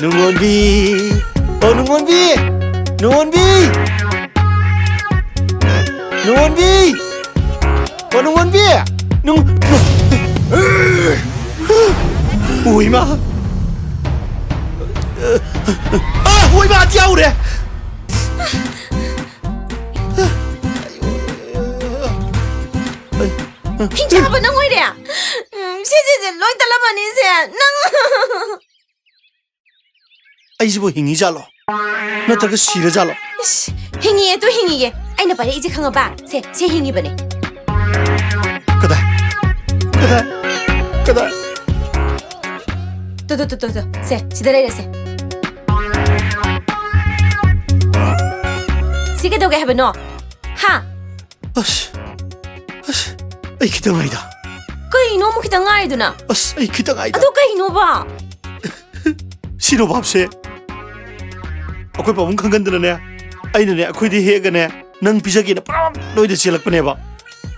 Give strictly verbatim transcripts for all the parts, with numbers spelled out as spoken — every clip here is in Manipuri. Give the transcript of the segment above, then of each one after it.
ꯅꯨꯡꯉꯣꯟꯕꯤ! ꯑꯣ, ꯅꯨꯡꯉꯣꯟꯕꯤ! ꯅꯨꯡꯉꯣꯟꯕꯤ! ꯅꯨꯡꯉꯣꯟꯕꯤ! ꯑꯣ, ꯅꯨꯡꯉꯣꯟꯕꯤ! ꯅꯨꯡ-, ꯅꯨꯡ-, ꯑꯣ, ꯏꯃꯥ! ꯑꯥ, ꯑꯣ, ꯏꯃꯥ, ꯑꯇꯤꯌꯥ ꯎꯔꯦ! ꯍꯤꯡꯆꯥꯕ ꯅꯪ ꯑꯣꯏꯔꯦ? ꯎꯝ, ꯁꯤ, ꯁꯤ, ꯁꯤ ꯂꯣꯏ ꯇꯠꯂꯝꯃꯅꯤ ꯁꯦ꯫ ꯅꯪ ꯑꯩꯁꯤꯕꯨ ꯍꯤꯡꯉꯤꯖꯥꯠꯂꯣ? ꯅꯠꯇ꯭ꯔꯒ ꯁꯤꯔꯖꯥꯠꯂꯣ? ꯏꯁ, ꯍꯤꯡꯉꯤꯌꯦ, ꯇꯨ ꯍꯤꯡꯉꯤꯌꯦ꯫ ꯑꯩꯅ ꯄꯥꯏꯔꯛꯏꯁꯦ ꯈꯪꯉꯕ? ꯁꯦ, ꯁꯦ ꯍꯤꯡꯉꯤꯕꯅꯦ꯫ ꯀꯗꯥꯏ? ꯀꯗꯥꯏ? ꯀꯗꯥꯏ? ꯇꯨ, ꯇꯨ, ꯇꯨ, ꯇꯨ, ꯇꯨ꯫ ꯁꯦ, ꯁꯤꯗ ꯂꯩꯔꯦꯁꯦ꯫ ꯁꯤ ꯀꯩꯗꯧꯒꯦ ꯍꯥꯏꯕꯅꯣ? ꯍꯥ? ꯑꯁ, ꯑꯁ, ꯑꯩ ꯈꯤꯇꯪ ꯉꯥꯏꯗ꯫ ꯀꯩꯅꯣ ꯑꯃꯨꯛ ꯈꯤꯇꯪ ꯉꯥꯏꯗꯨꯅ? ꯑꯁ, ꯑꯩ ꯈꯤꯇꯪ ꯉꯥꯏꯗ꯫ ꯑꯗꯨ ꯀꯩꯅꯣꯕ? ꯁꯤ ꯅꯣꯕꯥꯞꯁꯦ ꯑꯩꯈꯣꯏ ꯄꯥꯕꯨꯡ ꯈꯪꯍꯟꯗꯅꯅꯦ, ꯑꯩꯅꯅꯦ, ꯑꯩꯈꯣꯏꯗꯤ ꯍꯦꯛꯑꯒꯅꯦ, ꯅꯪ ꯄꯤꯖꯒꯦꯅ ꯄꯨꯔꯥ ꯅꯣꯏꯗ ꯆꯦꯜꯂꯛꯄꯅꯦꯕ꯫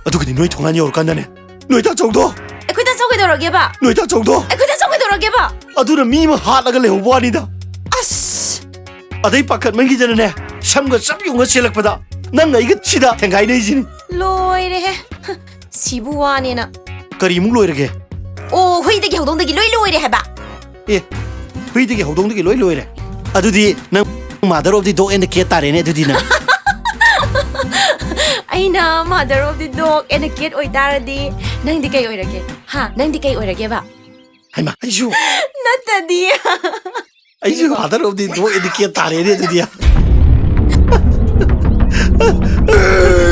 ꯑꯗꯨꯒꯗꯤ ꯅꯣꯏ ꯊꯣꯡꯒꯥꯟ ꯌꯧꯔꯀꯥꯟꯗꯅꯦ, ꯅꯣꯏ ꯇꯥꯆꯧꯗꯣ! ꯑꯩꯈꯣꯏ ꯇꯥꯆꯧ ꯀꯩꯗꯧꯔꯒꯦꯕ? ꯅꯣꯏ ꯇꯥꯆꯧꯗꯣ! ꯑꯩꯈꯣꯏ ꯇꯥꯆꯧ ꯀꯩꯗꯧꯔꯒꯦꯕ? ꯑꯗꯨꯅ ꯃꯤ ꯑꯃ ꯍꯥꯠꯂꯒ ꯂꯩꯍꯧꯕ ꯋꯥꯅꯤꯗ꯫ ꯑꯁ! ꯑꯗꯩ ꯄꯥꯈꯠꯃꯟꯈꯤꯗꯅꯅꯦ, ꯁꯝꯒ ꯆꯞ ꯌꯨꯡꯉ ꯆꯦꯜꯂꯛꯄꯗ ꯅꯪ ꯑꯩꯒ ꯁꯤꯗ ꯊꯦꯡꯒꯥꯏꯅꯩꯁꯤꯅꯤ꯫ ꯂꯣꯏꯔꯦꯍꯦ꯫ ꯁꯤꯕꯨ ꯋꯥꯅꯦꯅ꯫ ꯀꯔꯤꯃꯨꯛ ꯂꯣꯏꯔꯒꯦ? ꯑꯣ, ꯍꯨꯏꯗꯒꯤ ꯍꯧꯗꯣꯡꯗꯒꯤ ꯂꯣꯏ ꯂꯣꯏꯔꯦ ꯍꯥꯏꯕ꯫ ꯑꯦ, ꯍꯨꯏꯗꯒꯤ ꯍꯧꯗꯣꯡꯗꯒꯤ ꯂꯣꯏ ꯂꯣꯏꯔꯦ? ꯑꯗꯨꯗꯤ ꯅꯪ mother of the dog and the cat ꯇꯥꯔꯦꯅꯦ ꯑꯗꯨꯗꯤ ꯅꯪ꯫ ꯑꯩꯅ mother of the dog and the cat ꯑꯣꯏꯇꯥꯔꯗꯤ ꯅꯪꯗꯤ ꯀꯩ ꯑꯣꯏꯔꯒꯦ? ꯍꯥ? ꯅꯪꯗꯤ ꯀꯩ ꯑꯣꯏꯔꯒꯦꯕ? ꯍꯩꯃꯥ, ꯑꯩꯁꯨ꯫ ꯅꯠꯇꯗꯤ꯫ ꯑꯩꯁꯨ mother of the dog and the cat ꯇꯥꯔꯦꯅꯦ ꯑꯗꯨꯗꯤ꯫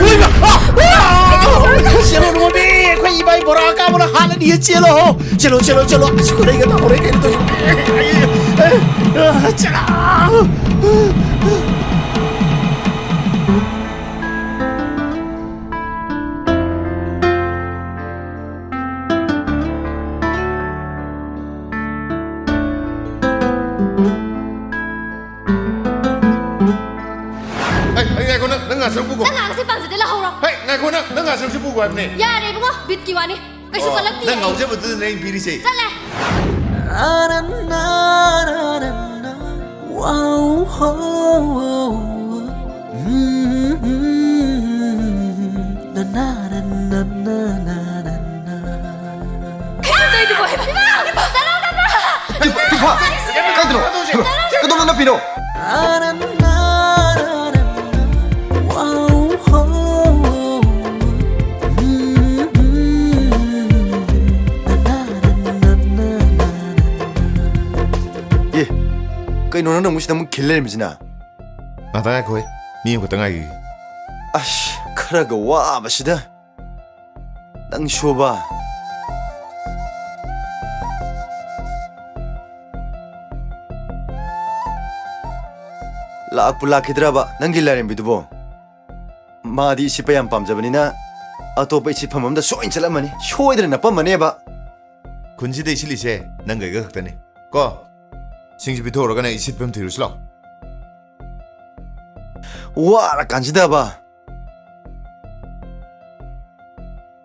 ꯍꯩꯃꯥ! ꯑꯥ! ꯑꯥ! ꯆꯦꯜꯂꯣ, ꯅꯣꯕꯤ! ꯑꯩꯈꯣꯏ ꯏꯃꯥ ꯕꯣꯔꯥ ꯑꯀꯥꯝꯕꯅ ꯍꯥꯠꯂꯅꯤꯌꯦ, ꯆꯦꯜꯂꯣ! ꯆꯦꯜꯂꯣ, ꯆꯦꯜꯂꯣ, ꯆꯦꯜꯂꯣ! ꯑꯁ, ꯈꯨꯗꯩꯒ ꯇꯧꯔꯦ, ꯀꯩꯅꯣ ꯇꯧꯔꯤꯁꯤꯕꯣ? ꯑꯥ! ꯆꯦꯜꯂꯣ! ꯑꯩ, ꯑꯩ, ꯉꯥꯏꯈꯣ, ꯅꯪ, ꯅꯪ ꯉꯥꯛ ꯆꯪꯉꯛꯄꯀꯣ꯫ ꯅꯪ ꯉꯥꯏꯍꯥꯛꯁꯦ ꯄꯥꯝꯖꯗꯦ꯫ ꯂꯥꯛꯍꯧꯔꯣ꯫ ꯍꯦ, ꯉꯥꯏꯈꯣ, ꯅꯪ, ꯅꯪ ꯉꯥꯁꯝꯁꯦ ꯄꯨꯈꯣ ꯍꯥꯏꯕꯅꯦ꯫ ꯌꯥꯔꯦ ꯏꯕꯨꯡꯉꯣ, ꯕꯤꯠꯀꯤ ꯋꯥꯅꯤ꯫ ꯀꯩꯁꯨ ꯑꯣ, ꯈꯜꯂꯛꯇꯤꯌꯦ꯫ ꯅꯪ ꯉꯥꯎꯖꯕꯗꯨꯗꯅꯦ ꯑꯩꯅ ꯄꯤꯔꯤꯁꯦ꯫ ꯆꯠꯂꯦ꯫ ꯀꯩꯅꯣ ꯇꯧꯔꯤꯗꯨꯕꯣ? ꯏꯃꯥ! ꯏꯃꯥ! ꯇꯤꯐꯥ! ꯀꯥꯏꯗꯅꯣ? ꯀꯗꯣꯝꯗ ꯅꯞꯄꯤꯅꯣ? ꯑꯦ, ꯀꯩꯅꯣ ꯅꯪꯅ ꯑꯃꯨꯛ ꯁꯤꯗ ꯑꯃꯨꯛ ꯈꯤꯜ ꯂꯩꯔꯝꯃꯤꯁꯤꯅ? ꯉꯥꯛꯇ ꯉꯥꯏꯈꯣꯍꯦ, ꯃꯤ ꯑꯃꯈꯛꯇ ꯉꯥꯏꯈꯤꯒꯦ꯫ ꯑꯁ, ꯈꯔꯒ ꯋꯥꯕꯁꯤꯗ꯫ ꯅꯪ ꯁꯨꯕ꯫ ꯂꯥꯛꯄꯨ ꯂꯥꯛꯈꯤꯗ꯭ꯔꯕ ꯅꯪꯒꯤ ꯂꯥꯏꯔꯦꯝꯕꯤꯗꯨꯕꯣ? ꯃꯥꯗꯤ ꯏꯁꯤꯠꯄ ꯌꯥꯝ ꯄꯥꯝꯖꯕꯅꯤꯅ ꯑꯇꯣꯞꯄ ꯏꯁꯤꯠꯐꯝ ꯑꯃꯗ ꯁꯣꯏꯅ ꯆꯠꯂꯝꯃꯅꯤ, ꯁꯣꯏꯗꯅ ꯅꯞꯄꯝꯃꯅꯦꯕ꯫ ꯈꯨꯟꯁꯤꯗ ꯏꯁꯤꯠꯂꯤꯁꯦ ꯅꯪꯒ ꯑꯩꯒ ꯈꯛꯇꯅꯤ ꯀꯣ꯫ ꯁꯤꯡꯁꯤ ꯄꯤꯊꯣꯛꯎꯔꯒ ꯅꯪ ꯏꯁꯤꯠꯐꯝ ꯊꯤꯔꯨꯁꯤ ꯂꯥꯎ꯫ ꯋꯥꯔꯀꯥꯟꯁꯤꯗꯕ꯫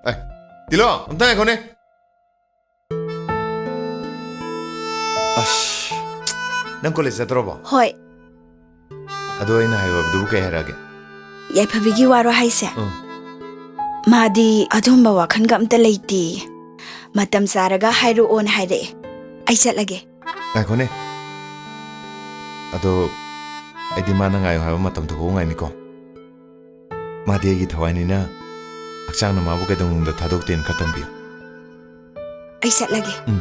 ꯑꯦ, ꯇꯤꯂꯣ, ꯑꯝꯇ ꯉꯥꯏꯈꯣꯅꯦ꯫ ꯑꯁ, ꯅꯪ ꯀꯣꯂꯦꯖ ꯆꯠꯇ꯭ꯔꯕꯣ? ꯍꯣꯏ꯫ ꯑꯗꯣ ꯑꯩꯅ ꯍꯥꯏꯕꯗꯨꯕꯨ ꯀꯩ ꯍꯥꯏꯔꯛꯑꯒꯦ? ꯌꯥꯏꯐꯕꯤꯒꯤ ꯋꯥꯔꯣ ꯍꯥꯏꯁꯦ? ꯎꯝ꯫ ꯃꯥꯗꯤ ꯑꯗꯨꯝꯕ ꯋꯥꯈꯜꯒ ꯑꯝꯇ ꯂꯩꯇꯦ꯫ ꯃꯇꯝ ꯆꯥꯔꯒ ꯍꯥꯏꯔꯛꯑꯣꯅ ꯍꯥꯏꯔꯛꯑꯦ꯫ ꯑꯩ ꯆꯠꯂꯒꯦ꯫ ꯉꯥꯏꯈꯣꯅꯦ꯫ ꯑꯗꯣ ꯑꯩꯗꯤ ꯃꯥꯅ ꯉꯥꯏꯌꯨ ꯍꯥꯏꯕ ꯃꯇꯝꯗꯨꯐꯥꯎ ꯉꯥꯏꯅꯤꯀꯣ꯫ ꯃꯥꯗꯤ ꯑꯩꯒꯤ ꯊꯋꯥꯏꯅꯤꯅ ꯍꯛꯆꯥꯡꯅ ꯃꯥꯕꯨ ꯀꯩꯗꯧꯅꯨꯡꯗ ꯊꯥꯗꯣꯛꯇꯦꯅ ꯈꯔ ꯇꯝꯕꯤꯌꯨ꯫ ꯑꯩ ꯆꯠꯂꯒꯦ꯫ ꯎꯝ꯫